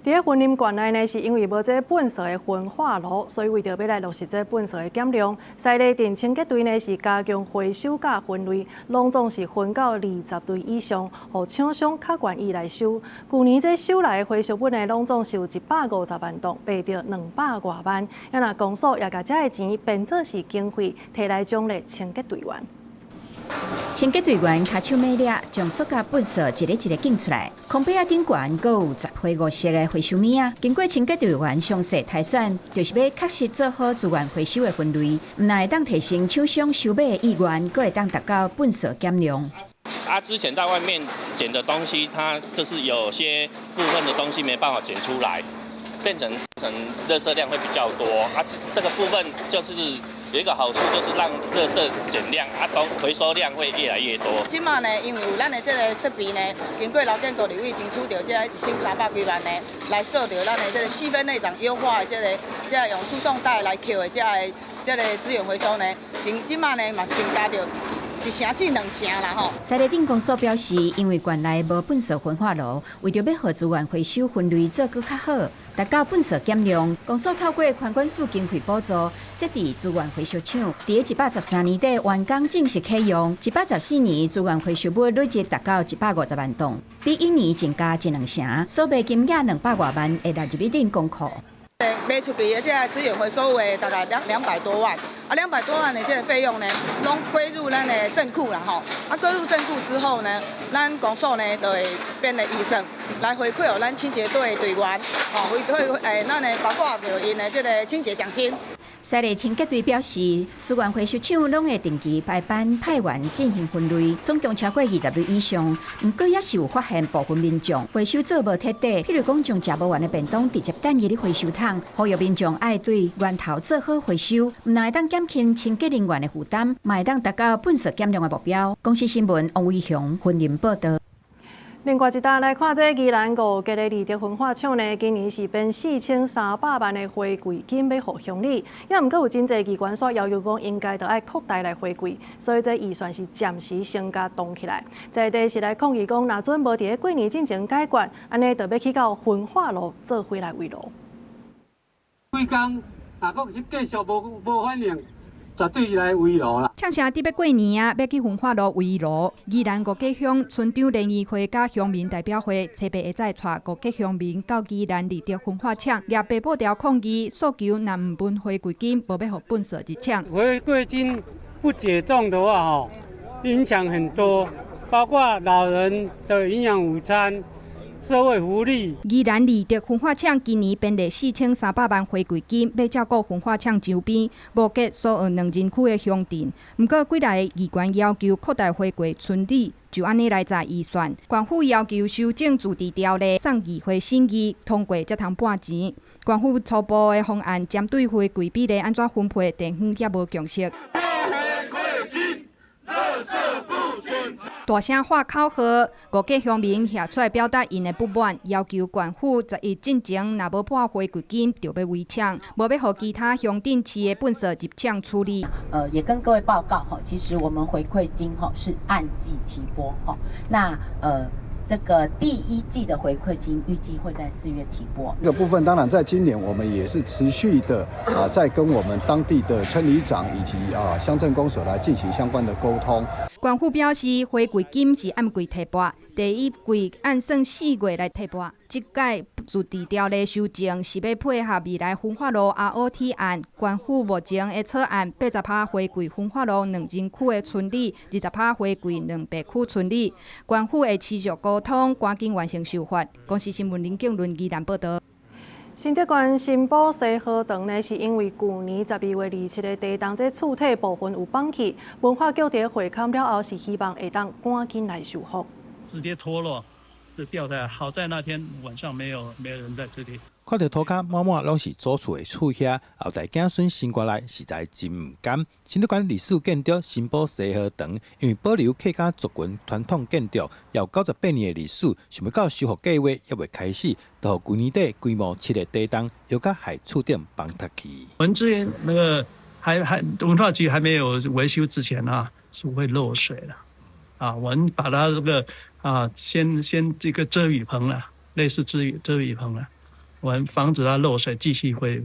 佇咧雲林縣內呢，是因為無這糞埽的焚化爐，所以為著欲來落實這糞埽的減量，西螺鎮清潔隊呢是加強回收佮分類，攏總是分到20類以上，予廠商較願意來收。舊年這收來的回收物呢，攏總是有150萬噸，賣著200外萬。啊若公所也共這个錢變做是經費，提來獎勵清潔隊員。清潔隊員跤手猛掠，將塑膠糞埽一个一个揀出來。空白仔頂懸，閣有十花五色的回收物仔。經過清潔隊員詳細篩選，就是欲確實做好資源回收的分類，毋但會當提升廠商收買的意願，閣會當達到糞埽減量。啊，之前在外面撿的東西，它就是有些部分的東西沒辦法撿出來，變成垃圾量會比較多。啊，這個部分就是有一個好處，就是讓垃圾減量，啊，都回收量會越來越多。這馬呢，因為有咱的這個設備呢，經過勞健局立委爭取著這1300幾萬呢，來做著咱的這個細分類長優化的這個用輸送帶來抾的這個資源回收呢，這馬呢嘛增加著1成至2成啦吼。西螺鎮公所表示，因為縣內無糞埽焚化爐，為著欲予資源回收分類做閣較好，達到糞埽減量，公所透過環管署經費補助，設置資源回收廠。佇113年底完工正式啟用，114年資源回收物累計達到150萬噸，比一年增加一兩成，所賣金額200外萬，會納入恁公庫。賣出去的這個資源回收的大概兩百多萬，啊，200多萬的這個費用呢，攏歸入咱的正庫啦吼。啊，歸入正庫之後呢，咱公所呢就會編個預算來回饋予咱清潔隊的隊員，吼，回饋咱的包括著𪜶的這個清潔獎金。西螺清潔隊表示，資源回收廠攏會定期排班派員進行分類，總共超過20類以上。毋過也是有發現部分民眾回收做無徹底，譬如講將食無完的便當直接擲入咧回收桶，呼籲民眾愛對源頭做好回收，毋但會當減輕清潔人員的負擔，嘛會當達到糞埽減量的目標。公視新聞王偉雄雲林報導。另外一搭來看，這宜蘭五結的利德焚化廠呢，今年是編4300萬的回饋金欲予鄉里，也毋過有真濟機關煞要求講應該著愛擴大來回饋，所以這預算是暫時先共凍起來。在地是來抗議講，若準無佇咧過年進前解決，按呢就欲去到焚化爐做伙來圍爐。規工若閣是繼續無反應，絕對來圍爐啦！嗆聲佇欲過年啊，欲去焚化爐圍爐。宜蘭五結鄉村長聯誼會佮鄉民代表會，初八下晝帶五結鄉民到宜蘭利德焚化廠，舉白布條抗議，訴求若毋分回饋金，無欲予糞埽入廠。回饋金不解凍的話，吼，影響很多，包括老人的營養午餐。社會福利。宜蘭利德焚化廠今年編列4300萬回饋金，欲照顧焚化廠周邊五結蘇澳兩仁區的鄉鎮。毋過幾來議員要求擴大回饋村里，就按呢來查預算。縣府要求修正自治條例，送議會審議通過才通撥錢。縣府初步的方案針對回饋比例按怎分配，地方猶無共識。垃圾不准。大聲喊口號，五結鄉民跳出來表達𪜶的不滿，要求縣府11進前若無撥回饋金，就欲圍廠，無欲予其他鄉鎮市的糞埽入廠處理。也跟各位報告哈，其實我們回饋金哈是按季提撥哈，那。这个第一季的回馈金预计会在4月提拨。这个部分当然在今年我们也是持续的在跟我们当地的村里长以及乡镇公所来进行相关的沟通。县府表示，回馈金是按季提拨，第一季按算4月来提拨。这届自治条例修正是欲配合未来焚化炉 ROT 案，县府目前的草案80%回馈焚化炉两人区的村里，20%回馈200区村里。县府会持续沟通，赶紧完成修法。公视新闻林景伦宜兰报道。新竹县新埔西河长呢，是因为去年12月27日地动，这厝体部分有崩去，文化局伫会勘了后，是希望会当赶紧来修复。直接脱落，就掉在，好在那天晚上没有人在这里。看著塗跤滿滿攏是祖厝的厝遐，後代子孫生過來實在真毋甘。新竹縣歷史建築新埔西河堂，因為保留客家族群傳統建築，有98年的歷史，想欲到修復計劃猶未開始，就予舊年底規模7个地動，搖甲害厝頂崩塌去。我們之前那個還文化局還沒有維修之前啊，是會漏水的。啊，我們把它這個啊，先這個遮雨棚啦，類似遮雨棚啦。我們防止它漏水，繼續會，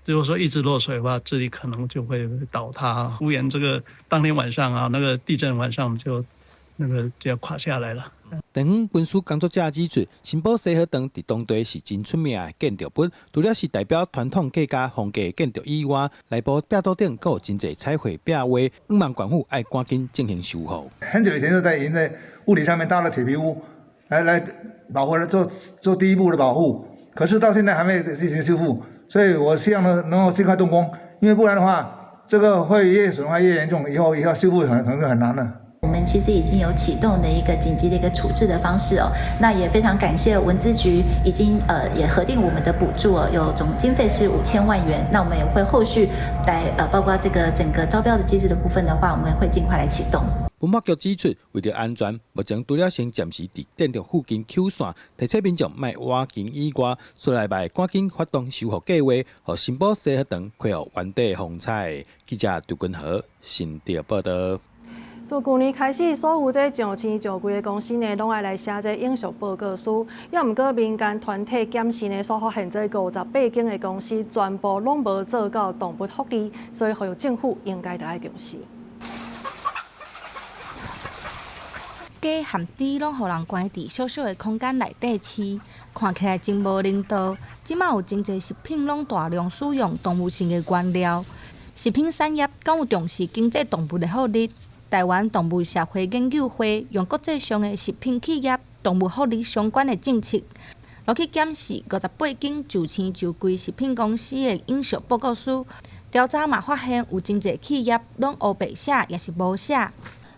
如果說一直漏水的話，這裡可能就會倒塌。屋檐這個當天晚上啊，那個地震晚上就那個就要垮下來了。地方軍事工作者指出，新埔西河堂佇當地是真出名的建築物，除了是代表傳統客家風格的建築以外，內部壁桌頂閣有真濟彩繪壁畫，向望縣府愛趕緊進行修復。很久以前就在已經在屋頂上面搭了鐵皮屋，來保護做第一步的保護。可是到現在還沒進行修復，所以我希望呢能夠盡快動工，因為不然的話，這個會越損壞越嚴重，以後要修復可能很難了。我們其實已經有啟動的一個緊急的一個處置的方式哦，那也非常感謝文資局已經也核定我們的補助哦，有總經費是5000萬元，那我們也會後續來包括這個整個招標的機制的部分的話，我們會盡快來啟動。文化局指出，為著安全，目前除了先暫時佇建築附近扣線，提醒民眾莫倚近以外，所來會趕緊發動修復計劃，予新埔西河堂恢復原底風采。記者杜君和新竹報道。自舊年開始，所有這上市上櫃的公司呢，攏愛來寫這永續報告書。猶毋過民間團體檢視呢，所發現這58間的公司全部攏無做到動物福利，所以呼籲政府應該著愛重視。雞和豬攏予人關佇小小的空間內底飼，看起來真無人道。這馬有真濟食品攏大量使用動物性的原料，食品產業敢有重視經濟動物的福利？台灣動物社會研究會用國際上的食品企業動物福利相關的政策，落去檢視58間上市上櫃食品公司的永續報告書，調查嘛發現有真濟企業攏烏白寫，也是無寫。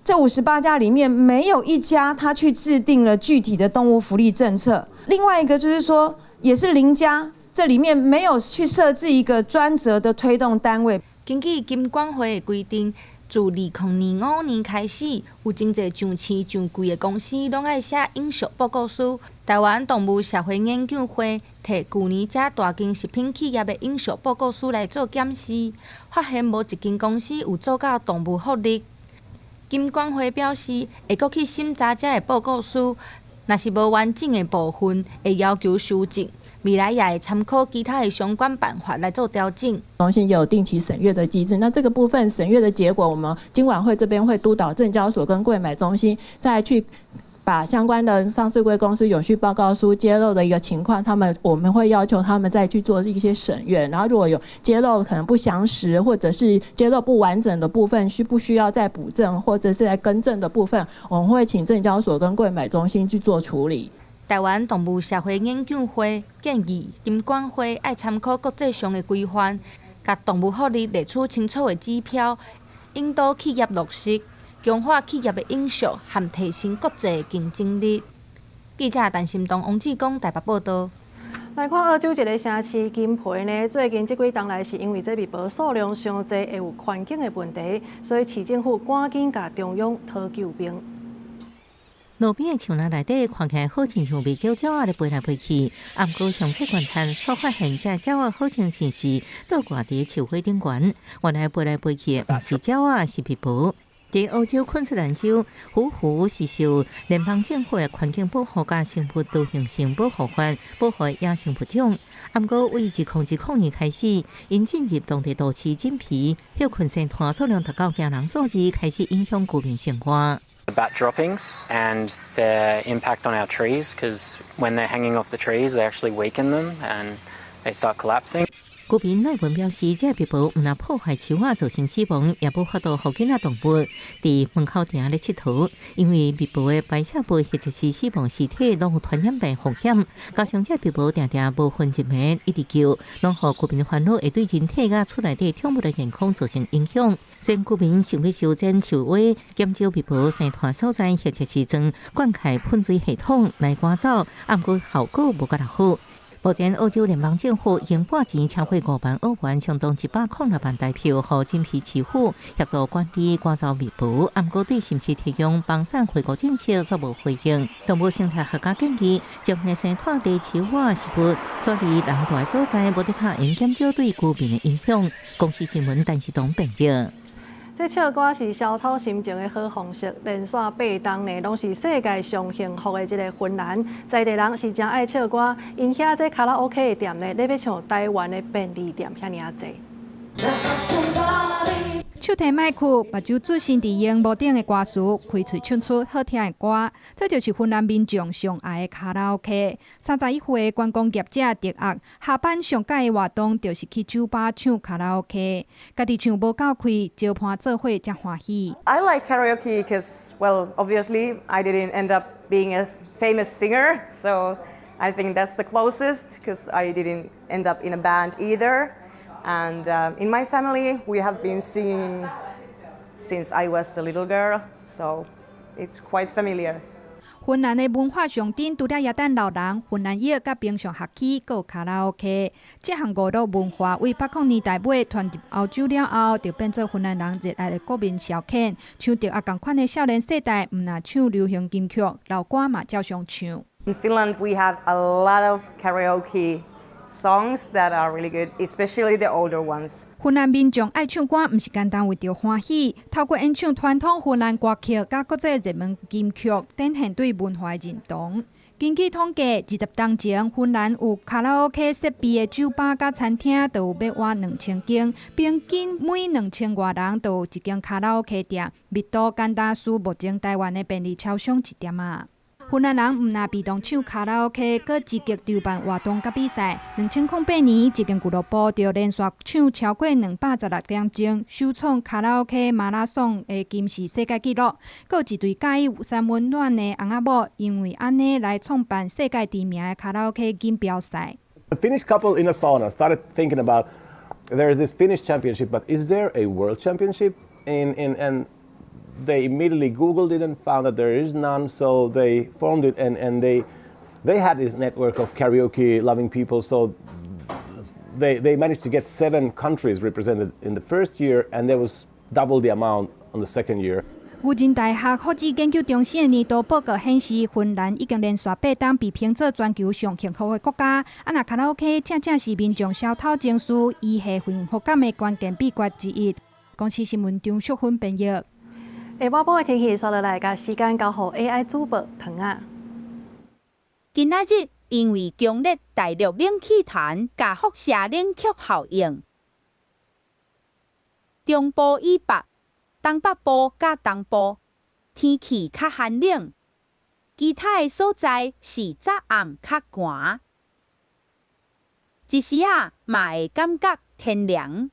這58家裡面沒有一家他去制定了具體的動物福利政策。另外一個就是說，也是0家，這裡面沒有去設置一個專責的推動單位。根據金管會的規定，自2005年開始，有真濟上市上櫃的公司攏愛寫永續報告書。台灣動物社會研究會提舊年遮大間食品企業的永續報告書來做檢視，發現無一間公司有做到動物福利。金管會表示，會閣去審查這个報告書，若是無完整的部分，會要求修正。未來也會參考其他的相關辦法來做調整。中心有定期審閱的機制，那這個部分審閱的結果，我們金管會這邊會督導證交所跟櫃買中心再去把相關的上市櫃公司永續報告書揭露的一個情況，我們會要求他們再去做一些審閱，然後如果有揭露可能不詳實或者是揭露不完整的部分，需不需要再補正或者是來更正的部分，我們會請證交所跟櫃買中心去做處理。台灣動物社會研究會建議金管會愛參考國際上的規範，共動物福利列出清楚的指標，引導企業落實。強化企業的永續和提升國際競爭力。記者陳心東、王志剛台北報道。來看澳洲一个城市金皮呢，最近這幾冬來是因為這蜜婆數量傷濟，會有環境的問題，所以市政府趕緊共中央討救兵。路邊的樹林內底看起來好親像袂少鳥仔咧飛來飛去，毋過詳細觀察，煞發現這鳥仔好像是倒掛佇樹花頂懸。原來飛來飛去的毋是鳥仔，是蜜婆。佇澳洲昆士蘭州，虎符是受聯邦政府的環境保護佮生物多樣性保護法保護的野生物種。毋過，為2010年開始，𪜶進入當地都市真皮，歇睏生湠數量達到驚人數字，開始影響居民生活。 Bat droppings and their impact on our trees, because when they're hanging off the trees, they actually weaken them and they start collapsing. 居民內文表示，這個蜜蜂毋但破壞樹仔，造成死亡，也無法度予囡仔動物佇門口埕咧𨑨迌，因為蜜蜂的排泄物或者是死亡屍體攏有傳染病風險。加上這蜜蜂定定無分晝暝一直叫，攏予居民煩惱，會對人體佮厝內底寵物的健康造成影響。雖然居民想欲修剪樹蛙，減少蜜蜂生湠所在，或者是裝灌溉噴水系統來趕走，毋過效果無蓋好。目前，澳洲聯邦政府已經撥錢超過5萬澳元，相當106萬台票，予真皮市府協助管理趕走蜜蜂。毋過，對是毋是提供幫產回顧政策，煞無回應。動物生態學家建議，將那生湠地樹仔食物轉離人住的所在，無的較會減少對居民的影響。公視新聞陳世東編譯。這唱歌是消敨心情的好方式，連續8冬呢，攏是世界上幸福的這个芬蘭在地人是誠愛唱歌，𪜶遐這卡拉 OK 的店呢，咧欲像台灣的便利店遐爾濟。手提麥克，目睭注神佇螢幕頂的歌詞，開喙唱出好聽的歌，這就是芬蘭民眾上愛的卡拉 OK。31歲的觀光業者德亞，下班上佮意的活動就是去酒吧唱卡拉 OK，家己唱無夠氣，招伴做伙才歡喜。 I like karaoke because, well, obviously I didn't end up being a famous singer, so I think that's the closest because I didn't end up in a band either. And in my family, we have been singing since I was a little girl, so it's quite familiar. 芬蘭的文化象徵，除了耶誕老人、芬蘭浴佮冰上學起，閣有卡拉 OK。這項娛樂文化為80年代尾傳入歐洲了後，就變做芬蘭人熱愛的國民消遣。像德亞仝款的少年世代，毋但唱流行金曲，老歌嘛照常唱。 In Finland, we have a lot of karaoke songs that are really good, especially the older ones. 芬蘭民眾愛唱歌，毋是單單為著歡喜，透過演唱傳統芬蘭歌曲佮國際熱門金曲，展現對文化的認同。根據統計，20冬前，芬蘭有卡拉 OK 設備的酒吧佮餐廳都有欲倚2000間，平均每2000外人就有一間卡拉 OK 店，密度簡單輸目前台灣的便利超商一點仔。芬蘭人毋但被動唱卡拉 OK，閣積極籌辦活動佮比賽。2008年，一間俱樂部就連續唱超過216點鐘，首創卡拉 OK 馬拉松的金氏世界紀錄。閣有一對佮意三溫暖的翁仔某，因為按呢來創辦世界知名的卡拉 OK 錦標賽。 A Finnish couple in a sauna started thinking about there is this Finnish championship, but is there a world championship? And they immediately Googled it and found that there is none, so they formed it and they had this network of karaoke loving people, so they managed to get seven countries represented in the first year, and there was double the amount on the second year. 牛津大學福祉研究中心的年度報告顯示，芬蘭已經連續8冬被評做全球上幸福的國家。啊，若卡拉 OK 正正是民眾消敨情緒、維繫幸福感的關鍵秘訣之一。公視新聞張淑芬編譯。下晝的天氣，煞落來，共時間交予 AI 主播糖仔。今仔日因為強烈大陸冷氣團佮輻射冷卻效應，中部以北、東北部佮東部天氣較寒冷，其他的所在是早暗較寒，一時仔嘛會感覺天涼。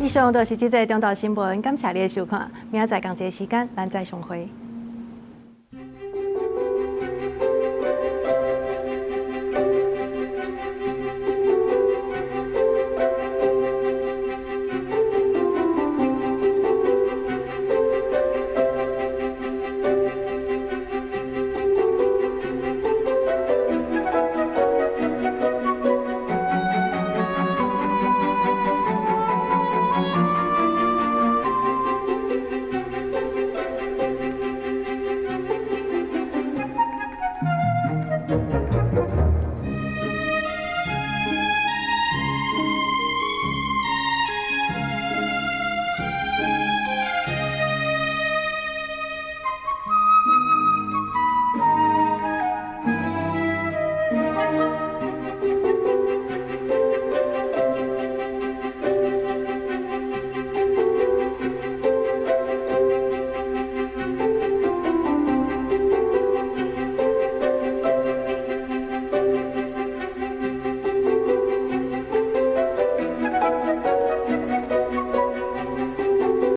以上就是這節中晝新聞，感謝你的收看，明仔載仝這個時間，咱再相會。